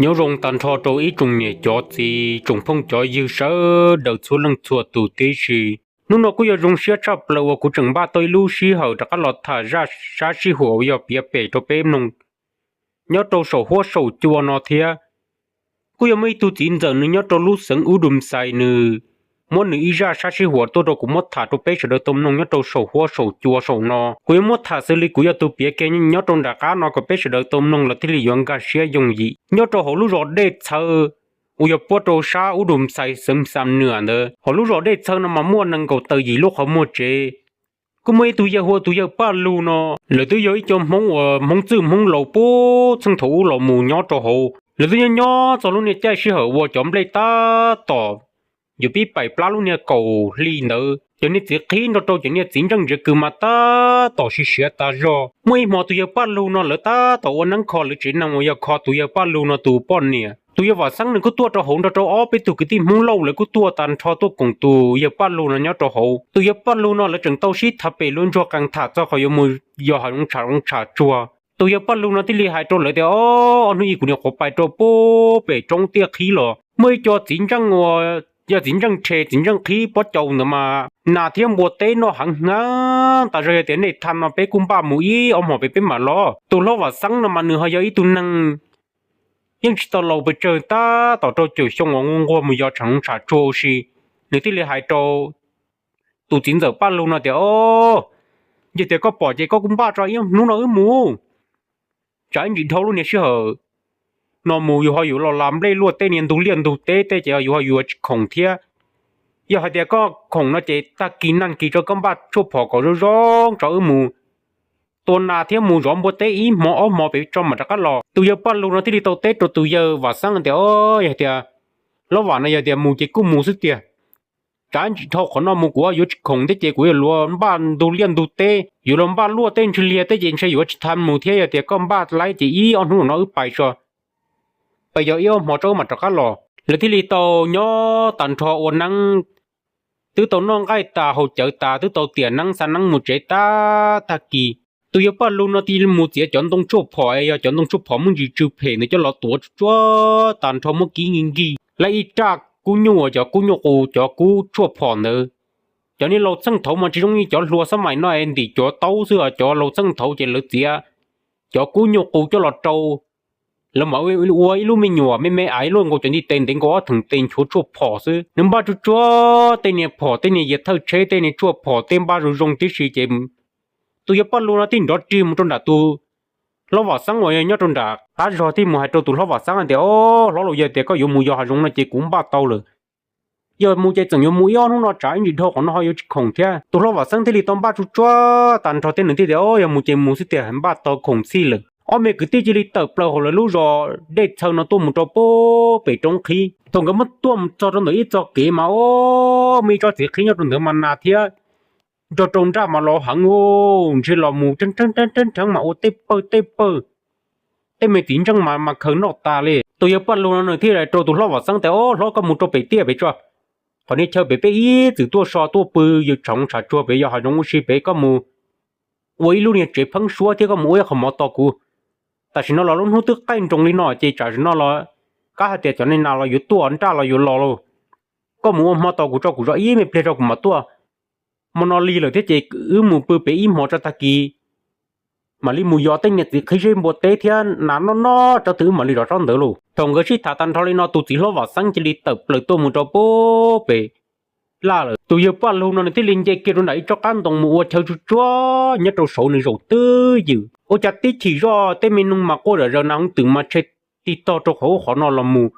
Nyob zoo tag nrho rau ib tsoom niam cov txiv tsoom phooj cov ywg sawv daws txhua leej txhua tus tib si. Hnub no kuj yog zoo siab tshaj plaws uas kuv tseem npaj tau ib lub sij hawm rov qab los tham zaj sab sib huam uas yog piav pem rau peb mloog nyob rau saum huab saum cua no thiab. Kuj yog muaj ib tug txiv ntxawm nws nyob rau lub xeev Ub Dum Xais, nws muab nws ib zaj sab sib huam tuaj rau kuv muab tham rau peb sawv daws tau mloog nyob rau saum huab saum cua saum no. Kuv yuav muab tham xws li kuv yog tus piav kiag nyob rau nram qab no kom peb sawv daws tau mloog los thiaj li yuav nkag siab yooj yim. Nyob rau hauv lub zos Dej Txhawv uas yog puab rau sab Ub Dum Xais xeev Xam Nuam ntawd, hauv lub zos Dej Txhawv no mas muaj nees nkaum tawm yim lub qhov muag tsev. Kuj muaj ib tug yawg hu ua tus yawg Paj Lug no, lawv twb yog ib co Hmoob uas Hmoob txwj Hmoob laus puag txheej thaum ub los mus nyob rau hauv. Lawv twb nyob nyob txog lub niag caij sij hawm uas cov nplej tab tom yuav pib paim plab lub niag kaum hli ntawd, cov niag txiv qhib nrog rau cov niag txiv ntseej ntsia kws mas tab tom siav siav tas zog. Muaj ib hmo tus yawg Paj Lug no lawv tab tom ua neeb kho lawv tsev neeg uas yog kho tus yawg Paj Lug no tus poj niam. Tus yawg Vam Xeeb nws kuj tuaj rau hauv nrog rau ob peb tug kwv tij Hmoob Lauj, lawv kuj tuaj tag nrho tuaj koom tus yawg Paj Lug no nyob rau hauv. Tus yawg Paj Lug no lawv tseem tau sib tham pem luag ntsuag qees tham txog qhov yuav mus yos hav zoov tshav zoov tshav tsuag. Tus yawg Paj Lug no thiaj li hais rau lawv tias, Ob hnub ib kuv niag qhuav pais rau puag pem roob tiaj qhib los muaj ib co txiv ntseej uas yog txiv ntseej rhe txiv ntseej qhib pob caus ntawd mas nas thiab npua teb noj heev heev tas zog, yog tias nej tham no peb kuj npaj mus ib ob hmos pem peb mam los. Tus hlob Vam Xeeb no mas nws ho yog ib tug neeg yeej tsis tau laus pes tsawg, tab tom rau caum xyoo uas nquag mus yos tshav zoov tshav tsuag ua si. Nws thiaj li hais rau tus txiv ntxawm Paj Lug no tias, Yog tias koj pom ces koj kuj npaj tso, ib hnub no wb mus. Tsam ib ntsis dhau lub niag sij hawm no mus yus ho yuav los las nplej luaj tej niag ntug liaj ntug teb tej ces yus ho yuav tsis khoom thiab. Yog hais tias koj khoom no ces tag kis nag kis tso koj npaj tshuaj phom kom zoo zoo tso wb mus tua nas thiab mus zov npua teb ib hmo ob hmo pem tso mam rov qab los. Tus yawg Paj Lug no thiaj li tau teb rau tus yawg Vam Xeeb tias, Yog tias hlob Vam no yog tias mus ces kuj mus xwb tiag. Tsam ib ntsis dhau qhov no mus kuv yuav tsis khoom thiab ces kuv yuav luag npaj ntug liaj ntug teb, yuav luag npaj luaj tej ntsis liaj teb ces ntshe yuav tsis tau mus thiab. Yog tias koj npaj laib ces ib ob hnub no wb pais tso, pais yos ib ob hmo tso wb mam rov qab los. Lawv thiaj li tau nyob tag nrho ua neeb, twb tau noj nqaij tas haus cawv tas, twb tau tiam neeb xa neeb mus tsev tab tag kis. Tus yawg Paj Lug no thiaj li mus txiav cov ntoo tshuaj phom, yog cov ntoo tshuaj phom muaj ntsis tsw phem ntawd coj los tuav tsuag tsuag tag nrho muab kib nkig nkig, lawv ib raj kub nyuj, cov kub nyuj qus, cov kub tshuaj phom ntawd. Cov niag laus txheej thaud mas tsis zoo li cov hluas xab mais no es ntim cov taub xwb, cov laus txheej thaud ces lawv txiav cov kub nyuj qus coj los rau. Lawv mam ua ib lub me nyuam me me ib lub nkaus cov ntiv tes ntev nkaus ob theem tes nchuav tshuaj phom xwb. Nws npaj tsuag tsuag tej niag phom, tej niag yias thawj tsheb, tej niag tshuaj phom, tej npaj zoo zoo tib si ces tus yawg Paj Lug no thiaj nrov rig mus rau nram tus hlob Vam Xeeb uas yog nyob rau nram qab zog, thiaj mus hais rau tus hlob Vam Xeeb tias, Au hlob, los yog tias koj yuav mus yos hav zoov no ces kuv npaj tau lawm. Yog mus ces tseem yuav mus ib ob hnub no, tsam ib ntsis dhau qhov no ho yuav tsis khoom thiab. Tus hlob Vam Xeeb thiaj li tau npaj tsuag tsuag tag nrho thiab nws thiaj tias, Au, yog mus ces mus xwb tiag, npaj tau khoom txhij lawm. Ob me kwv tij cia li tawm plaws hauv lawv lub zos Dej Txhawv no tuaj mus rau puag pem roob qhib. Thaum nkawd muab tuaj mus txog rau ntawm ib txoj kev mas, au, muaj ib tsob txiv qhib nyob rau ntawd mas nas thiab nrog rau nraj mas los heev, ntshe los mus rheeb rheeb mas ua tej pawg tej pawg, tej me txiv ntseej mas mas khaws noj tas li. Tus yawg Paj Lug no nws thiaj hais rau tus hlob Vam Xeeb tias, Au hlob, koj mus rau pem tiaj pem tso, qhov niag chaw pem peb ib txwm tuaj so tuaj pw yws tshav zoov tshav tsuag pem yos hav zoov ua si pem, koj mus ua ib lub niag tsev pheeb suab thiab koj mus ua ib qho mov tos kuv. Tam sim no los lub hnub twb qaij nroos li no ces tsam sim no los kab hais tias cov niag nas los yuav tuaj, nraj los yuav los lauj. Koj mus ua hmo tos kuv tso, kuv zov ib me pliag tso kuv mam tuaj. Hmo no lig lawm thiab ces wb mus pw pem ib hmos tso, tag kis mam li mus yos tej niag txiv qhib zeb npua teb thiab nas noj noj tsob twg wb mam li zov tsob ntawd lauj. Thaum nkawd sib tham tag nrho li no tus txiv hlob Vam Xeeb cia li tawm plaws tuaj mus rau puag pem laj lawm. Tus yawg Paj Lug no nws thiaj li nce kiag rau nram ib tsob qab ntoo mus ua chaw tsuag tsuag nyob rau saud nws zaum twb ywm. Ua cas tib chim zoj tej me noog mas quaj zom zaws, nas hoob twm mas tshe tig tog rau qhov ub qhov no los mus.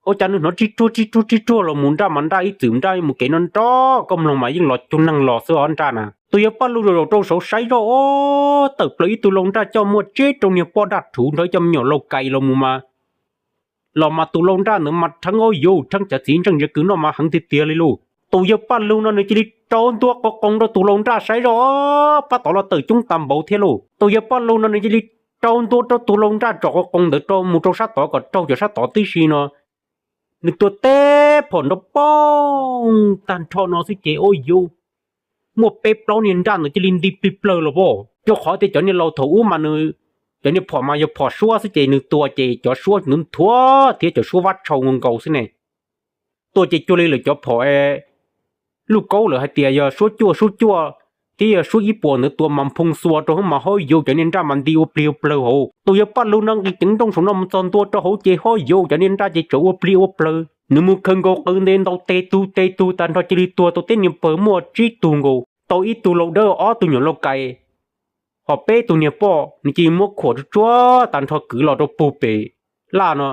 Ua cas nws hnov rib ruag rib ruag rib ruag los mus, nraj mas nraj ib txwm nraj mus kev nrov nrov, koj mloog mas yeej los cug neeg los xwb os nraj na. Tus yawg Paj Lug zaum zaum rau saud saib zoj, o, tawm plaws ib tug lau nraj coj muaj tsib rau niag poj daj rhuv nrog ib co me nyuam laus kais los mus mas los mas tus lau nraj ntawd mas rheeb, o yuv, rheeb cov txiv ntseej ntsia kws noj mas heev tiag tiag li lauj. Tus yawg Paj Lug no nws cia li rau ntua qhov qoos rau tus lau nraj saib zoj, o, pab tod los tawm coob tas npaum thiab lauj. Tus yawg Paj Lug no nws cia li rau ntua rau tus lau nraj tsom qhov qoos ntawd rau mus rau sab tod kom raug cov sab tod tib si no. Nws tua teb phom nrov poog tag nrho no xwb ces, o yuv, muaj peb plaub niag nraj ntawd cia li nti plig plawg los as. Rau qhov tias cov niag laus thaum ub mas nws, cov niag phom mas yog phom suab xwb ces nws tua ces cov suab nthuav thiab cov suab vab tshau nkaus xwb ne. Tua ces cuag li lawv cov phom lub kaub lawm hais tias yog suab cuaj suab cuaj thiab yog suab ib puas ntawd tua mas nphoo xua rau hauv mas hauv yuv cov niag nraj mas nti ua plig ua plawg hauv. Tus yawg Paj Lug no nqis ceev nrooj saum no mus txog ntua rau hauv ces hauv yuv cov niag nraj ces tseem ua plig ua plawg. Nws mus khaws nkaus qws nte ntaus tes tug tes tug tag nrho cia li tuag tau tib niag pawg muaj tsib tug nkaus, tau ib tug lau dawb ob tug nyuam lau kais, ho peb tug niag poj nws cia li muab khuam tsuag tsuag tag nrho kwv los rau puag pem laj no.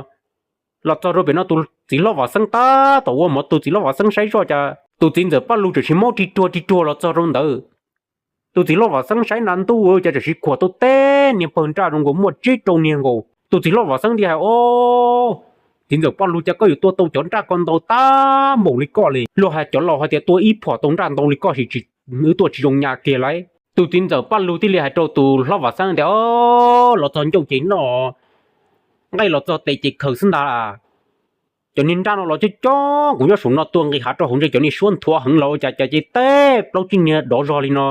Los txog rau pem no tus txiv hlob Vam Xeeb tab tom ua mov, tus txiv hlob Vam Xeeb saib zoj cas tus txiv ntxawm Paj Lug tam sim maub ri ruag ri ruag los txog rau ntawd. Tus txiv hlob Vam Xeeb saib na ntuj cas tam sim khuam tau teb niag pawg nraj zoo nkaus muaj tsib rau niag nkaus. Tus txiv hlob Vam Xeeb thiaj hais, Au, txiv ntxawm Paj Lug, cas koj yuav tua tau cov nraj ko ntau tag npaum li koj li? Luag hais cov laus hais tias tua ib phom tau nraj ntau li koj, wb tuaj tsis zoo nyas kiag lauj. Tus txiv ntxawm Paj Lug thiaj li hais rau tus hlob Vam Xeeb tias, Los txog ncauj ces noj, nqaij los txog tes ces khaws xwb ntag. Cov niag nraj no los coob coob, kuv nyob saum no tua nqis hav rau hauv ntshe cov niag suab nthuav heev los ua cas cas ces teb plaub tsib niag dov zog li no,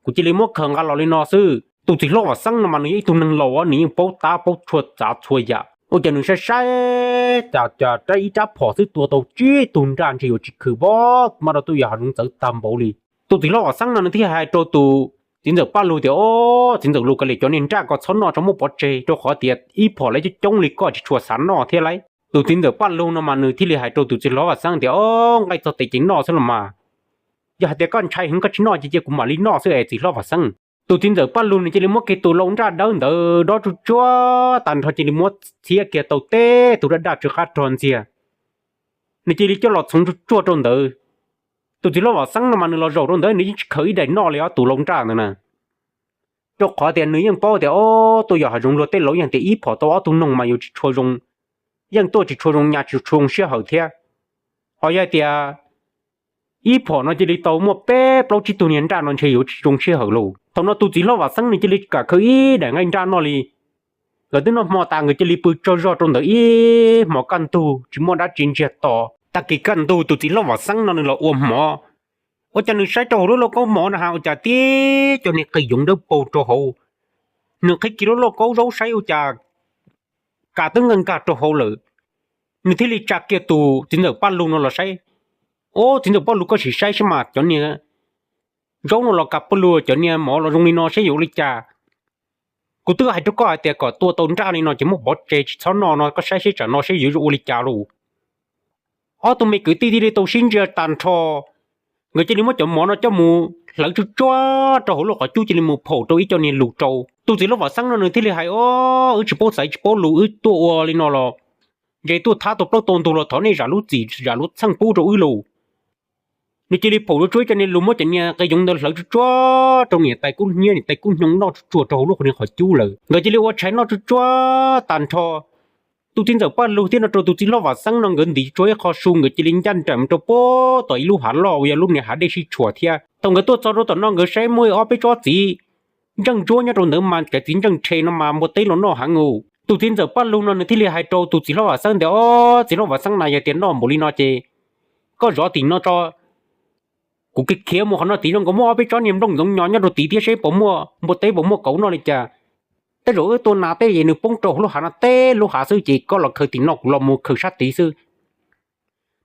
kuv cia li muab khaws nqa los li no xwb. Tus txiv hlob Vam Xeeb no mas nws yog ib tug neeg laus, nws yeej paub tab paub txhua txav txhua yam. Ua cas nws saib saib cas cas rab ib rab phom xwb tua tau tsib tug nraj, ntshe yuav tsis khwv pob, mas rau tuaj yog hav zoov txawv tag npaum li. Tus txiv hlob Vam Xeeb no nws thiaj hais rau tus txiv ntxawm Paj Lug tias, Au, txiv ntxawm Lug, koj li cov niag nraj ko txhob noj tso, muab pov tseg, rau qhov tias ib phom lawv coob coob li koj tsis tshua xav noj thiab lauj. Tus txiv ntxawm Paj Lug no mas nws thiaj li hais rau tus txiv hlob Vam Xeeb tias, Au, nqaij txog tes ces noj xwb los mas. Yog hais tias koj ntshai heev koj tsis noj ces cia kuv mam li noj xwb es txiv hlob Vam Xeeb. Tus txiv ntxawm Paj Lug nws cia li muab kiag tus lau nraj dawb ntawd dob tsuag tsuag tag nrho cia li muab txhiab kiag tau teb tug daj daj tsw qab rog ntxiag. Nws cia li coj los txhoov tsuag tsuag rau ntawd. Tus txiv hlob Vam Xeeb no mas nws los zaum rau ntawd nws yeej tsis khaws ib daim noj li ob tus lau nraj ntawd na. Rau qhov tias nws yeej paub tias, Au, tuaj yog hav zoov luag tej laus yeej tias ib phom tau ob tug noog mas yuav tsis tshua zoo, yeej tuaj tsis tshua zoo nyas tsis tshua zoo sij hawm thiab. Ho yog tias ib phom no cia li tau muaj peb plaub tsib tug niag nraj no ntshe yuav tsis zoo sij hawm lauj. Thaum no tus txiv hlob Vam Xeeb nws cia li kam khaws ib daim nqaij nraj noj li. Nkawd twb noj hmo tas nkawd cia li pw tsaug zog rau ntawd ib hmos kaj ntug tsis muaj dab tsi ntsiag to. Tag kis kaj ntug tus txiv hlob Vam Xeeb no nws los ua hmo, ua cas nws saib rau hauv lub lauj kaub mov na has ua cas tib cov niag qe yoov dawb paug rau hauv. Nws qhib kiag lub lauj kaub zaub saib ua cas kav twb nkag nkag rau hauv lawm. Nws thiaj li tsa kiag tus txiv ntxawm Paj Lug no los saib. Au, txiv ntxawm Paj Lug, koj sim saib seb mas cov niag zaub no los kav paj lug, cov niag mov los zoo li no seb yuav ua li cas. Kuv twb hais rau koj hais tias kom tua tau nraj li no ces muab pov tseg tsis txhob noj no, koj saib seb tsam no seb yuav ua li cas lauj. Ob tug me kwv tij thiaj li tau sib ntsia tag nrho, nkawd cia li muab cov mov no coj mus hlawv tsuag tsuag rau hauv lub qhov cub cia li mus phaum rau ib co niag lus rau. Tus txiv hlob Vam Xeeb no nws thiaj li hais, Au, wb tsis paub xaiv tsis paub lus, wb tuaj ua li no los ntshe tuaj thab tau plaub tau ntug los thov nej zam lub txim zam lub txheej pub rau wb lauj. Nws cia li phaum tsuag tsuag ib co niag lus, muab cov niag qe yoov ntawd hlawv tsuag tsuag rau niam tais kub hnyiab niam tais kub hnyoo noj tsuag tsuag rau hauv lub qhov cub lawm. Nkawd cia li ua tshais noj tsuag tsuag tag nrho. Tus txiv ntxawm Paj Lug thiab no rau tus txiv hlob Vam Xeeb no nkawd ntim tsuag ib qho su, nkawd cia li ncaj nraim mus rau puag tom ib lub hav loj uas yog lub niag hav dej sib tshuam thiab. Thaum nkawd tuaj txog rau tom no nkawd saib muaj ob peb tsob txiv ntseej ntsuab nyob rau ntawd mas cov txiv ntseej rhe no mas npua teb los noj heev. Tus txiv ntxawm Paj Lug no nws thiaj li hais rau tus txiv hlob Vam Xeeb tias, Au, txiv hlob Vam Xeeb, na yog tias noj npaum li no ces koj zov tim no tso, kuv khiav mus qhov no tid, zoo nkaus muaj ob peb tsob niag nplooj ntxoov nyo nyob rau tid thiab, seb puas muaj npua teb puas muaj kauv noj li cas. Tej zaum wb tua nas tej es nws poob rau hauv lub hav no teb lub hav xwb, ces koj los khaws tim no, kuv los mus khaws sab tid xwb.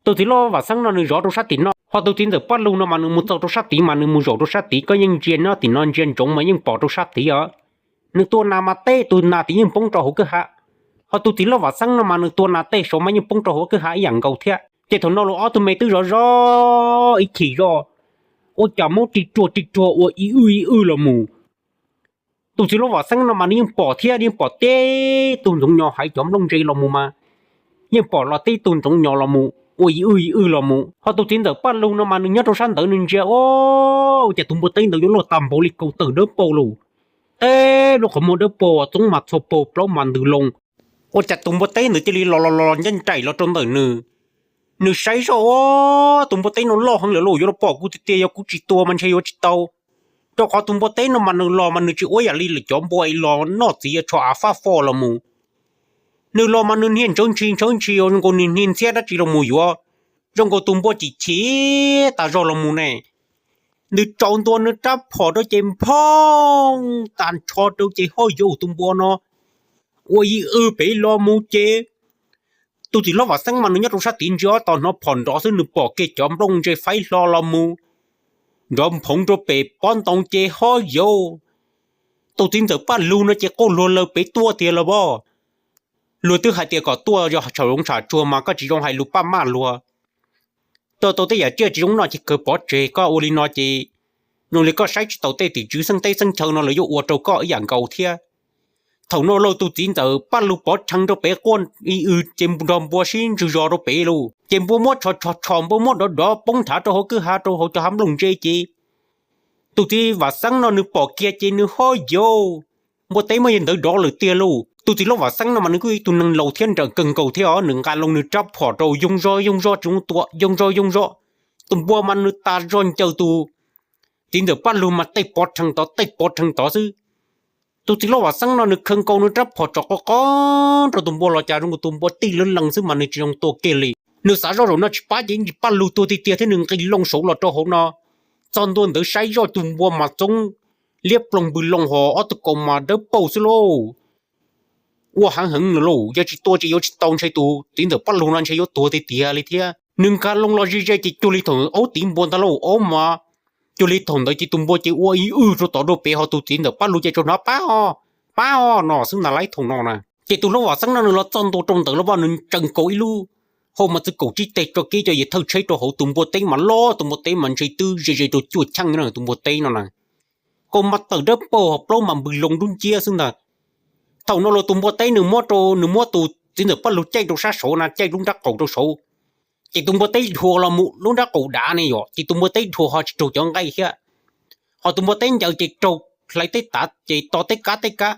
Tus txiv hlob Vam Xeeb no nws zov rau sab tim no, ho tus txiv ntxawm Paj Lug no mas nws mus txog rau sab tid mas nws mus zaum rau sab tid, koj yeej ntsia nyob tim no ntsia ntsoov mas yeej pom rau sab tid os. Nws tua nas mas tej tus nas tid yeej poob rau hauv kwj ha, ho tus txiv hlob Vam Xeeb no mas nws tua nas tej saud mas yeej poob rau hauv kwj ha ib yam nkaus thiab. Ces thaum no los ob tug me twb zov zov ib chim zoj, ua cas muab ri ruag ri ruag ua ib wj ib wj los mus. Tus txiv hlob Vam Xeeb no mas nws yeej pom thiab, nws yeej pom teb tug ntxoov nyo haiv cov nplooj ntse los mus mas, yeej pom los teb tug ntxoov nyo los mus ua ib wj ib wj los mus. Ho tus txiv ntxawm Paj Lug no mas nws nyob rau sab ntawd nws ntsia, ua cas tus npua teb ntawd yuav loj tag npaum li, kaus tawm dawb paug lus, teb lub qhov muag dawb paug, txoob mas txhua paug, plaub mas ntws loo. Ua cas tus npua teb ntawd cia li los los los ncaj nraim los rau ntawm nws. Nws saib zoj, ua tus npua teb no loj heev lawm lauj, yuav los pom kuv tiag tiag, yog kuv tsis tua mas ntshe yuav tsis tau. Rau qhov tus npua teb no mas nws los mas nws tsis ua yam li lwm cov npua los noj txiv tsho av fab fo los mus. Nws los mas nws niag ntsawv ntshis ntsawv ntshis zoo nkaus nws niag ntxhiab dab tsi los mus yuav, zoo nkaus tus npua chim chim tas zog los mus ne. nws tsaus ntua nws rab phom rau ces nphoo tag nrho rau ces ho yau tus npua no ua ib w pem los mus ces tus txiv hlob Vam Xeeb mas nws nyob rau sab tid ntsia ob tog hnov phom nrov xwb nws pom kiag cov nplooj ntse faib hlo los mus nrov nphoov rau pem pob ntoo ces ho yau tus txiv ntxawm Paj Lug no ces quaj luag lawm pem tuaj tiag los as. Luag twb hais tias kom tuaj yog tsham zoov tsham tsuag mas koj tsis zoo hais lus paj maj luag. Tuaj tau tej yam tsiaj tsis zoo noj ces kawg pov tseg, koj ua li no ces zoo li koj saib tsis taus tej tim tswv xeeb teb xeeb chaw no lawv yuav ua rau koj ib yam nkaus thiab. Thaum no lauj tus txiv ntxawm Paj Lug pov rhees rau pem quaj ib w ces nrog npua sib ntswg zos rau pem lauj ces npua muab tsho tsho tsho npua muab dov dov poob nthav rau hauv kwj ha rau hauv cov hav nplooj ntse ces tus txiv Vam Xeeb no nws pom kiag ces nws ho yau npua teb muab yawg ntawd dov lawm tiag lauj. Tus txiv hlob Vam Xeeb no mas nws kuj ib tug neeg laus thiab nrawm kawg nkaus thiab os, nws nqa loo nws rab phom rau yooj zog yooj zog tsis zoo tua yooj zog yooj zog. Tus npua mas nws tas zog ncaws tus txiv ntxawm Paj Lug mas tej pov rhees tod tej pov rhees tod xwb. Tus txiv hlob Vam Xeeb no nws khaws nkaus nws rab phom tsom qo qo rau tus npua los cas zoo nkaus tus npua tij lawv lees xwb mas nws tsis zoo tua kiag li. Nws xav zoj zaum no tsis pab ces Paj Lug tuag tiag tiag thiab nws nqis loo saud los rau hauv no. Txog ntua ntawd saib zoj tus npua mas txoob liab ploog npws loo hos ob tug kaus mas dawb paug xwb lauj. Ua heev heev lauj, yog tsis tua ces yuav tsis tau, ntshe tus txiv ntxawm Paj Lug no ntshe yuav tuag tiag tiag li thiab. Nws nkag loo los ze ze ces cuag li thaum aub tiv npua ntag lauj, aub mas cuag li thaum ntawd ces tus npua ces ua ib w rau tod rau pem hos tus txiv ntxawm Paj Lug ces tsuas hnov pab o, pab o no xwb ntag lauj. Thaum no na ces tus hlob Vam Xeeb no nws los txog ntua rau ntawd los as nws tseem nkaus ib lub hau mas txwv kaum tsib teg tso kiag cov yam thawj tsheb rau hauv tus npua teb mas loj, tus npua teb mas ntshe twb ze ze rau cuaj cheej no tus npua teb no na. Kaus mas tawm dawb paug hos plaub mas npws loo dub nciab xwb ntag. Thaum no los tus npua teb nws muab rau, nws muab tus txiv ntxawm Paj Lug caij rau sab saud na, caij lub nrab qaum rau saud. Ces tus npua teb dhuas los mus lub nrab qaum dav ne yom, ces tus npua teb dhuas ho tsis raug cov nqaij thiab. Hos tus npua teb ncaws ces raug hlais tej tav ces to tej kab tej kab.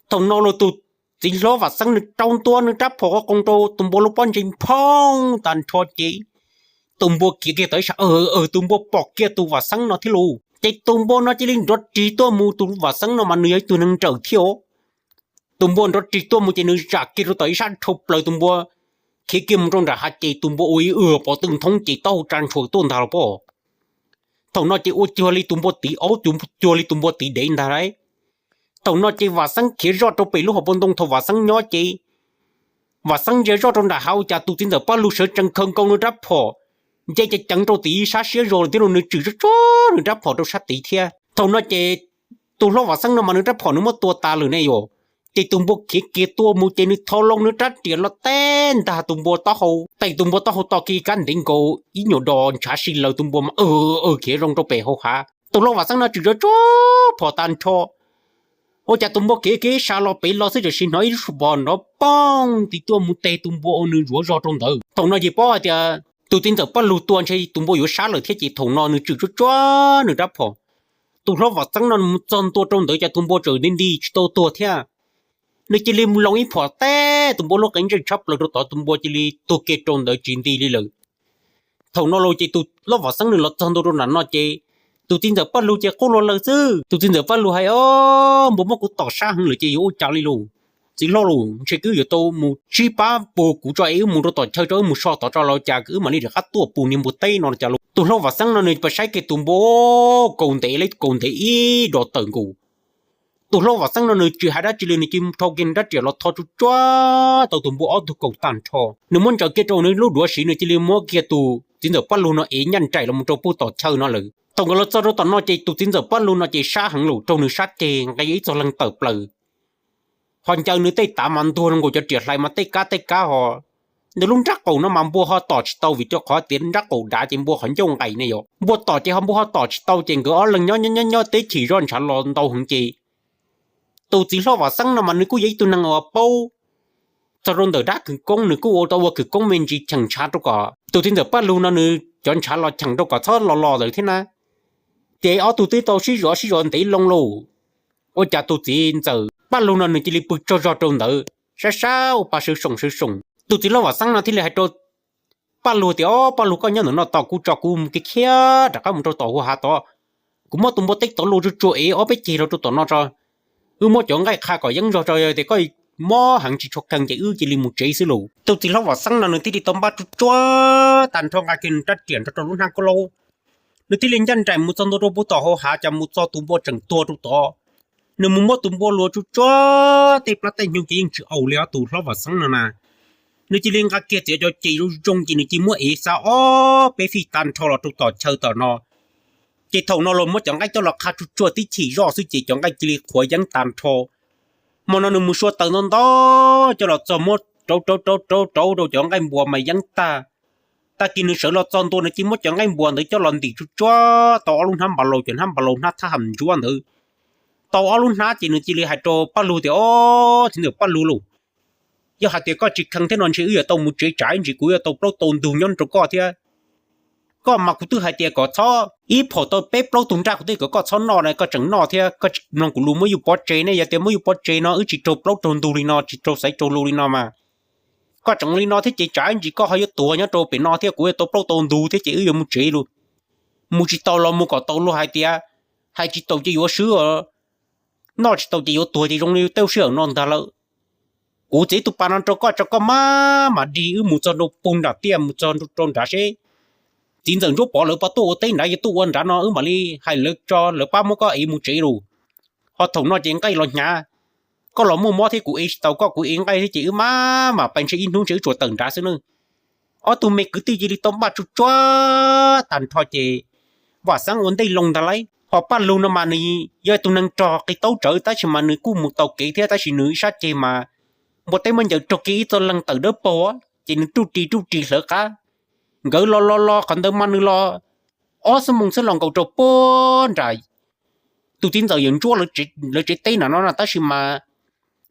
Thaum no los tus txiv hlob Vam Xeeb nws rau ntua nws rab phom qo qoo rau tus npua lub pob ntseg nphoo tag nrho ces tus npua khiav kiag tau ib sab, tus npua pom kiag tus Vam Xeeb no thiab lauj. Ces tus npua no cia li nrov rig tuaj mus, tus Vam Xeeb no mas nws yog ib tug neeg nrawm thiab os. Tus npua nrov rig tuaj mus ces nws zam kiag rau tom ib sab dhau plaws, tus npua khiav kiag mus rau nram hav ces tus npua ua ib w pov twj nthoob ces taub hau tsa ntshua tuaj ntag los pob. Thaum no ces ua cuag li tus npua tiv aub, cuag li tus npua tiv dev ntag lauj. Thaum no ces Vam Xeeb khiav zoj rau pem lub hauv paus ntoo thaum Vam Xeeb nyob ces Vam Xeeb ntsia zoj rau nram hav ua cas tus txiv ntxawm Paj Lug sawv tsees khaws nkaus nws rab phom nce ceev ceev rau tim ib sab siab zog lawm thiab los nws tswm tsuag tsuag nws rab phom rau sab tid thiab. Thaum no ces tus hlob Vam Xeeb no mas nws rab phom nws muab tua tas lawm ne yom. Ces tus npua khiav kiag tuaj mus ces nws tho loo nws rab riam los teb ntag tus npua taub hau, teb tus npua taub hau to kiag kab ntev nkaus ib nyuag dos ntshav si lawm, tus npua mas khiav zoo rau pem hauv hav. Tus hlob Vam Xeeb no tswm tsuag tsuag phom tag nrho. Ua cas tus npua khiav kiag ib sab los pem los xwb tam sim hnov ib lub suab phom nrov poob tim tuaj mus teb tus npua ua nws zuav zog rau ntawd. Thaum no ces paub hais tias tus txiv ntxawm Paj Lug tua ntshe tus npua yuav sab lawm thiab ces thaum no nws tswm tsuag tsuag nws rab phom. Tus hlob Vam Xeeb no mus txog ntua rau ntawd cas tus npua tseem nti nti tsis tau tuag thiab. Nws cia li mus loo ib phom teb tus npua lub qe ntsej tshab plaws rau tod, tus npua cia li tuag kiag rau ntawd tsis nti li lawm. Thaum no los ces tus hlob Vam Xeeb nws los txog ntua rau nram no ces tus txiv ntxawm Paj Lug ces quaj luag lawm xwb. Tus txiv ntxawm Paj Lug hais, Au, npua muab kuv tom sab heev lawm ces yuav ua cas li lauj? Txiv hlob lauj, ntshe koj yuav tau mus tsib pab puag kuv tso es wb mus rau tom chaw tso, wb mus so tod tso los cas wb mam li rov qab tuaj puag niag npua teb no los cas lauj. Tus hlob Vam Xeeb no nws pab saib kiag tus npua kaus ntev li kaus ntev ib dos tawm nkaus. Tus hlob Vam Xeeb no nws tsis hais dab tsi li, nws cia li rho kiag nws rab riam los tho tsuag tsuag tau tus npua ob tug kaus tag nrho. Nws muab ntsaws kiag rau nws lub duav siv, nws cia li muab kiag tus txiv ntxawm Paj Lug no ev ncaj nraim los mus rau puag tom chaw no lawm. Thaum nkawd los txog rau tom no ces tus txiv ntxawm Paj Lug no ces sab heev lawm, raug nws sab ceg nqe ib txog leeg tawm plaws. Ho ncaws nws tej tav mas ntuag nkaus cov riam hlais mas tej kab tej kab ho. Nws lub nrab qaum no mas npua ho tom tsis tau vim rau qhov tias nrab qaum dav ces npua qhov ncauj nqaim ne yom. Npua tom ces ho npua ho tom tsis tau ces nkawd ob leeg nyob nyob nyob nyob teb chim zoj ntshav los ntau heev ces tus txiv hlob Vam Xeeb no mas nws kuj yog ib tug neeg uas paub txog rau ntawm dab khawv koob, nws kuj ua tau ua khawv koob me ntsis cheem ntshav rau kom tus txiv ntxawm Paj Lug no nws cov ntshav los cheem rau kom txhob los los lawm thiab na. Ces ob tug twb tau sib zov sib zov ntev loo lauj. Ua cas tus txiv ntxawm Paj Lug no nws cia li pw tsaug zog rau ntawd, sab sab ua pa sawv soom sawv soom. Tus txiv hlob Vam Xeeb no thiaj li hais rau Paj Lug tias, Au, Paj Lug, koj nyob ntawm no tos kuv tso, kuv mus khiav khiav rov qab mus rau tom hu hav tod. Kuv muab tus npua teb tod luaj tsuag tsuag ev ob peb ceg rau rau tom no tso. Wb muab cov nqaij qha kom yeeb zog tso, yog tias koj mob heev tsis tshua kheev ces wb cia li mus tsev xwb lauj. Tus txiv hlob Vam Xeeb no nws thiaj li tau npaj tsuag tsuag tag nrho, nqa kiag nws rab riam nrog rau lub hnab kuj laub, Nws thiaj li ncaj nraim mus txog ntua rau puag tom hauv hav, cas mus txog tus npua tseem tuag rau tod. Nws mus muab tus npua luas tsuj tsuag tej plab tej hnyuv ces yeej tsis aus li os tus hlob Vam Xeeb no na. Nws cia li nqa kiag txiav cov ces zoo zoo ces nws cia li muab ev xa ob peb fij tag nrho los rau tom chaw tom no. Ces thaum no los muab cov nqaij coj los qha tsuj tsuag tib chim zoj xwb ces cov nqaij cia li qhuav yeeb tag nrho. Hmo no nws mus sua taws ntau ntau coj los txog muab rauv rauv rauv rauv rau cov nqaij npua mas yeeb tag. Tag kis nws sawv los txog ntua nws cia li muab cov nqaij npua ntawd coj los ntim tsuj tsuag tau ob lub hnab npas laus, cov hnab npas laus hnab thab ham ntsuab ntawd. Tau ob lub hnab ces nws cia li hais rau Paj Lug tias, Ob, txiv ntxawm Paj Lug lauj, yog hais tias koj tsis kheev thiab no ntshe wb yuav tau mus tsev tsam ib ntsis kuv yuav tau plaub tau ntug nyob rau koj thiab. Koj mas kuv twb hais tias kom txhob ib phaum tau peb plaub tug nraj kuv twb kom koj txhob noj na koj tseem noj thiab. Koj tsis mloog kuv lus muab yus pov tseg ne, yog tias muab yus pov tseg no wb tsis raug plaub raug ntug li no, tsis raug xaiv raug lus li no mas koj tseem li no thiab ces tsam ib ntsis koj ho yuav tuag nyob rau pem no thiab kuv yuav tau plaub tau ntug thiab ces wb yuav mus tsev lauj. Mus tsis tau los mus kom tau luag hais tias hais tsis tau ces yuav swb, noj tsis tau ces yuav tuag ces zoo li tej sij hawm no ntag lawm. Kuv txiav tus pas no rau koj tso koj maj mam dig wb mus txog rau puag nram tiaj mus txog rau nrad seb txiv ntxawm Ntsuab Pov lawv puas tuaj ua teb nrad, yog tuaj ua nrad no wb mam li hais lawv tso lawv pab muab koj ev mus tsev lauj. Ho thaum no ces nqaij los hnyav, koj los muaj mob thiab kuv ev tsis tau koj, kuv ev nqaij thiab ces wb maj mam pais ntshe ib hnub ntshe wb tsuas tawm nrad xwb nawb. Ob tug me kwv tij cia li tau npaj tsuj tsuag tag nrho ces Vam Xeeb ua ntej loo ntag lauj. Ho Paj Lug no mas nws yog tus neeg rog qis taub rawv tab sis mas nws kuj mus taus kev thiab tab sis nws ib sab ceg mas npua teb muab ncaws raug kiag ib txoj leeg tawm dawb paug ces nws ruj ris ruj ris hlawv qab. Nkawd los los los qhov ntawd mas nws los ob xuab moos xwb los nkaus rau puag nram tus txiv ntxawm Yawm Ntsuab lawv tsev teb nram no na tab sis mas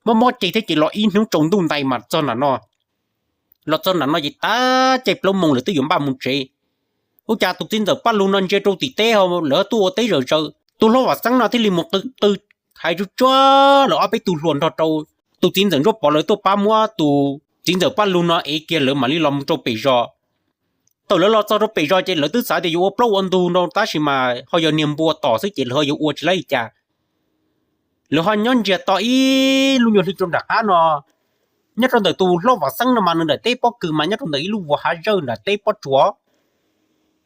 mob mob ceg thiab ces los ib hnub tsaus ntuj ntais mas txog nram no. Los txog nram no ces tab caij plaub moos lawv twb yuav npaj mus tsev. Ua cas tus txiv ntxawm Paj Lug no ntsia rau tim teb ho lawv tuaj ua teb zawm zaws, tus hlob Vam Xeeb no thiaj li mus qw qw hais tsuj tsuag lawv ob peb tug hluas nrog rau tus txiv ntxawm Ntsuab Pov lawv tuaj pab muab tus txiv ntxawm Paj Lug no ev kiag lawv mam li los mus rau pem zos. Thaum lawv los txog rau pem zos ces lawv twb xav tias yuav ua plaub ua ntug no tab sis mas ho yog niag npua tom xwb ces lawv ho yuav ua tsis laib li cas. Lawv ho nyob ntsiag to ib lub nyuag hli rau nram qab no, nyob rau ntawm tus hlob Vam Xeeb no mas nws nram teb pob kws mas nyob rau ntawm ib lub vuas hav zawj nram teb pob tsuas.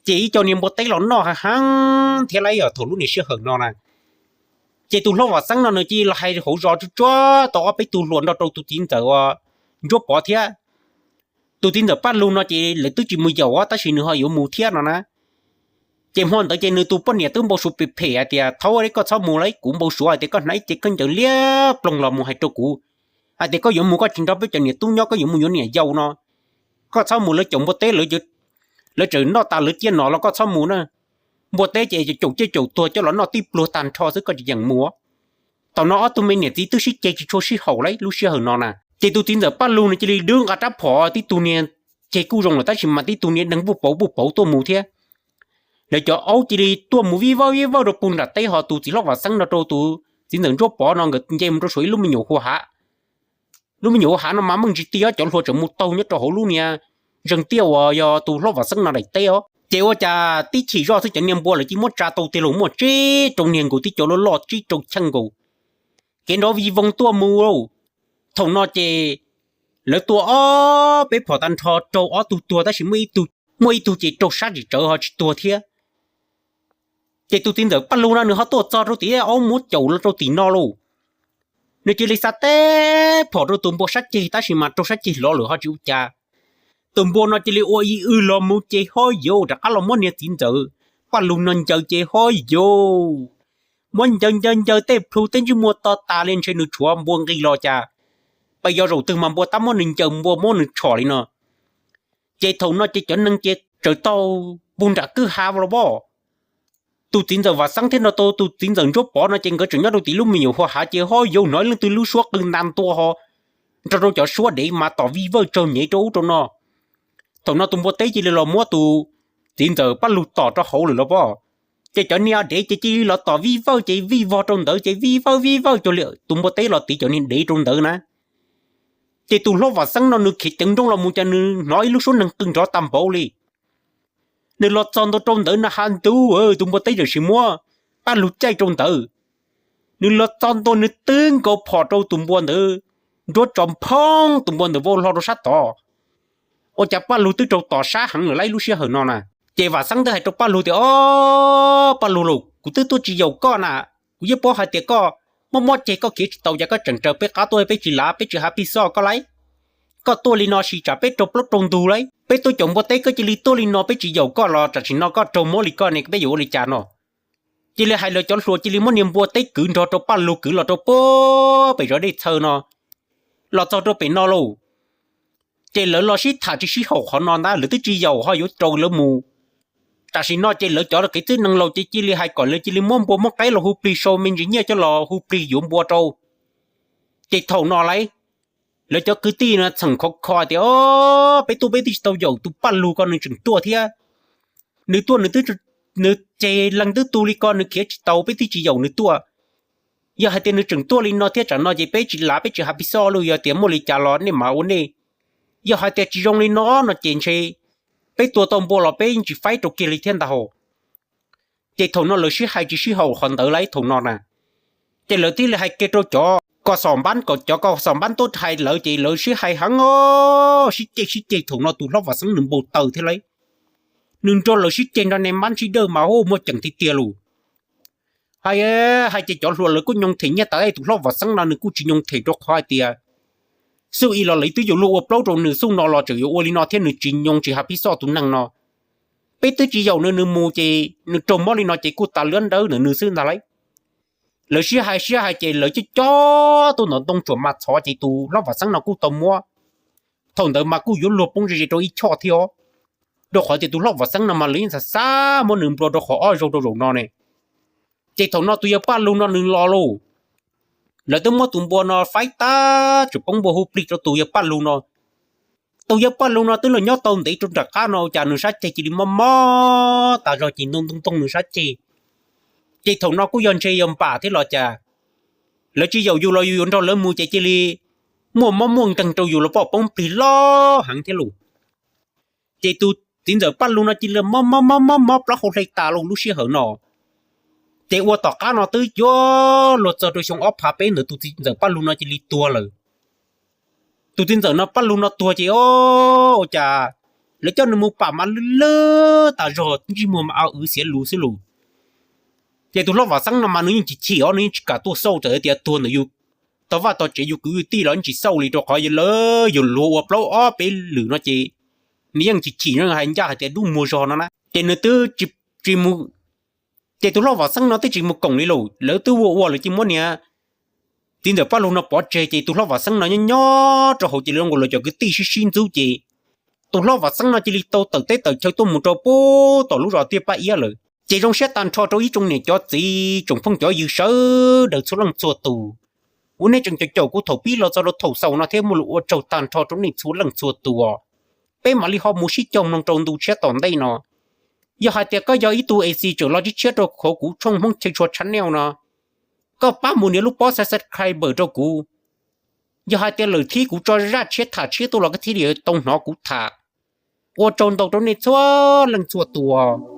Ces ib co niag npua teb los noj heev heev thiab lauj, yog thaum lub niag sij hawm no na. Ces tus hlob Vam Xeeb no nws cia li los hais hauv zos tsuj tsuag tau ob peb tug hluas nrog rau tus txiv ntxawm Ntsuab Pov thiab. Tus txiv ntxawm Paj Lug no ces lawv twb tsis mus yaum tab sis nws ho yuav mus thiab no na. Ces hmo ntawd ces nws tus poj niam twb npau suav phem phem hais tias, Thaub, koj txhob mus lauj, kuv npau suav hais tias koj hnav ib ce khaub ncaws liab ploog los mus hais rau kuv hais tias koj yuav mus koj tsis nrog peb cov niam tub nyob, koj yuav mus yuav niam yau no. Koj txhob mus, lawv caum npua teb lawv tseem noj tas lawv ciaj no los koj txhob mus na. Npua teb ces caum ciaj caum tuag coj los noj tib pluag tag nrho xwb koj tsis yeem mus. Thaum no ob tug me niam txiv twb sib ceg tsis tshua sib haum lauj lub sij hawm no na. Ces tus txiv ntxawm Paj Lug nws cia li dwb nqa rab phom tib tug niag ceg kuj zoo lawm tab sis mas tib tug niag neeg puj pauv puj pauv tuaj mus thiab. Lawv cov aub cia li tuaj mus vij vawj vij vawj rau puag nram teb ho tus txiv hlob Vam Xeeb nrog rau tus txiv ntxawm Ntsuab Pov no nkawd nce mus rau saum ib lub me nyuam hua hav. Lub me nyuam hua hav no mas meej ntsis tiag cov hlua tseem mus taug nyob rau hauv lub niag zeeg tiaj uas yog tus hlob Vam Xeeb no daim teb os. Ces ua cas tib chim zoj xwb cov niag npua lawv cia li muab tsa tau tiag los muaj tsib rau niag nkaus tib co loj loj tsib rau cheej nkaus. Kev nrov vij voog tuaj mus lauj. Thaum no ces lawv tua ob peb phom tag nrho raug ob tug tuag tab sis muaj ib tug ces raug sab tsis tsawv ho tsis tuag thiab. Ces tus txiv ntxawm Paj Lug no nws ho tuaj txog rau tim aub muab caum los rau tim no lauj. Nws cia li xa teb phom rau tus npua sab ceg tab sis mas raug sab ceg lov lawm ho tsis ua cas. Tus npua no cia li ua ib wg los mus ces ho yuav rov qab los muab niag txiv ntxawm Paj Lug no ncaws ces ho yuav muab ncaws ncaws ncaws tej plhu tej ntsej muag to tas li ntshe nws tshuav npua nqis los cas. Pes yog zaum twg mas npua tab muab nws ncaws npua muab nws tshom li no. Ces thaum no ces cov neeg ces tsaws taug puag nram kwj ha los pom. Tus txiv ntxawm Vam Xeeb thiab nrog tau tus txiv ntxawm Ntsuab Pov no ces nkawd tseem nyob rau tim lub me nyuam hua hav ces ho yuav hnov leej twg lub suab qw nta ntua ho nrog rau cov suab dev mas tom vij vawj tsaug nyev rau ub rau no. Thaum no tus npua teb cia li los muab tus txiv ntxawm Paj Lug tom rau hauv lawm los pom. Ces cov niag dev ces cia li los tom vij vawj ces vij vog rau ntawd ces vij vawj vij vawj cuag li tus npua teb los tiv cov niag dev rau ntawd na. Ces tus hlob Vam Xeeb no nws khiav ceev nrooj los mus ces nws hnov ib lub suab neeg qw nrov tag npaum li. Nws los txog ntua rau ntawd na ha ntuj, tus npua teb tam sim muab Paj Lug caij rau ntawd. Nws los txog ntua nws twb nkaus phom rau tus npua ntawd, nruab tso phoob tus npua ntawd vau hlo rau sab tod. Ua cas Paj Lug twb raug tom sab heev lawm lauj lub sij hawm no na. Ces Vam Xeeb twb hais rau Paj Lug tias, Ob, Paj Lug lauj, kuv twb tuaj tsis yaum koj na, kuv yeej paub hais tias koj mob mob ceg koj khiav tsis tau, cas koj tseem raws peb qab tuaj, peb tsis lav, peb tsis hav pij xoj koj lauj. Koj tuaj li no sis tsam peb raug plaub raug ntug lauj, peb tuaj caum npua teb koj cia li tuaj li no, peb tsis yaum koj los tam sim no koj raug mob li koj ne, peb yuav ua li cas no? Cia li hais lawv cov hluas cia li muab niag npua teb kwv nrog rau Paj Lug kwv los rau pem zov dej txhawv no, los txog rau pem no lauj. Ces lawv los sib tham tsis sib haum qhov no ntag, lawv twb tsis yaum ho yuav rau lawv mus. Tam sim no ces lawv cov kev txwj neeg laus ces cia li hais kom lawv cia li muab npua muab qaib los hu plig, sau me ntsis nyiaj coj los hu plig yuav npua rau. Ces thaum no lauj, lawv cov kwv tij no txheem khov kho tias, Ob, peb tuaj peb twb tsis tau yaum tus Paj Lug ko nws tseem tuaj thiab. Nws tuaj nws twb, nws ceg leeg twb tu li ko nws khiav tsis tau, peb twb tsis yaum nws tuaj. Yog hais tias nws tseem tuaj li no thiab tsam no ces peb tsis lav peb tsis hav pij xoj lauj, yog tias muaj li cas los nej mam ua nej. Yog hais tias tsis zoo li no no ces ntshe peb tua tau npua los peb yeej tsis faib rau kiag li thiab ntag hos. Ces thaum no lawv sib hais tsis sib haum qhov ntawd lauj thaum no na. Ces lawv thiaj li hais kiag rau cov kos xom npab, kom cov kos xom npab tuaj hais lawv, ces lawv sib hais heev os, sib ceg sib ceg. Thaum no tus hlob Vam Xeeb nws npau taws thiab lauj, nws nrog lawv sib ceg nrog niag mab ntsib dawj mas hu muaj ceem tiag tiag lauj. Hais, hais ces cov hluas lawv kuj nyoo them nyiaj tas, tus hlob Vam Xeeb no nws kuj tsis nyoo them rau qhov hais tias xub ib los lawv twb yuav luag ua plaub rau nws, xub no los tseem yuav ua li no thiab, nws tsis nyoo tsis hav pij xoj tus neeg no. Peb twb tsis yaum nws, nws mus ces nws raug mob li no ces kuj tas lub ntawd ntawm nws xwb ntag lauj. Lawv sib hais sib hais ces lawv coj coj tuaj ntov ntoo tsuam mas txhov ces tus hlob Vam Xeeb no kuj tau muab. Thaum ntawd mas kuj yuav luag poob ze ze rau ib choj thiab os, rau qhov tias tus hlob Vam Xeeb no mas lawv yeej xav xav muab nws nplua rau qhov ob zaug rau zaum no ne. Ces thaum no tus yawg Paj Lug no nws los lauj, lawv twb muab tus npua no faib tag, tseem poob npua hu plig rau tus yawg Paj Lug no. Tus yawg Paj Lug no twb los nyob tau ntev rau nram qab no, cas nws sab ceg cia li mob mob tas zog ces ntoo ntoo ntoo nws sab ceg. Ces thaum no kuj yog ntshe yog npam thiab los cas, lawv tsis yaum yus los yus yuav nrog lawv mus ces cia li muaj mob muaj nkeeg rau yus los pom poob plig loj heev thiab lauj. Ces tus txiv ntxawm Paj Lug no cia li mob mob mob mob plaub hau hle tas lauj lub sij hawm no. Ces ua tom qab no twb yuav luag txog rau xyoo ob phav peb ntawd tus txiv ntxawm Paj Lug no cia li tuag lawm. Tus txiv ntxawm no Paj Lug no tuag ces o, ua cas lawv coj nws mus pam mas lwj lwj tas zog, ntsej muag mas a wv xiav lus xwb lauj. Ces tus hlob Vam Xeeb no mas nws yeej chim chim os, nws yeej tsis kam tuaj xauj, txawm tias tuag ntawm yus tog vaj tog tsev yus kwv yus tij los yeej tsis xauj li, rau qhov lawv yog luag ua plaub ob peb lwm no ces nws yeej chim chim, nws hais ncaj hais tias dub muag zog no na. Ces nws twb tsis, ces tus hlob Vam Xeeb no twb tsis mus koom li lauj, lawv twb ua ua lawv cia muab niag txiv ntxawm Paj Lug no pov tseg, ces tus hlob Vam Xeeb no nyob nyob rau hauv ces li zoo nkaus lawv cov kwv tij sib sib ntxub ces tus hlob Vam Xeeb no cia li tau tawm teb tawm chaw tuaj mus rau puag tom lub zos Tiaj Paj Iab lawm. Ces zoo siab tag nrho rau ib tsoom niam cov txiv tsoom phooj cov ywg sawv daws txhua leej txhua tus uas nej tseem caum caum kuv thaum pib los txog rau thaum xaus no thiab muaj lus ua tsaug tag nrho rau nej txhua leej txhua tus. Peb mam li ho mus sib cog mloog rau ntu tshiab tom ntej no. Yog hais tias koj yog ib tug A C tseem los tshiab tshiab rau hauv kuv tshooj Hmoob Cheej Tshua channel no, koj pab mus nias lub pob subscribe rau kuv. Yog hais tias lawm thiab kuv tso zaj tshiab tham tshiab tuaj los koj thiaj li tau hnov kuv tham. Ua tsaug ntau rau nej txhua leej txhua tus.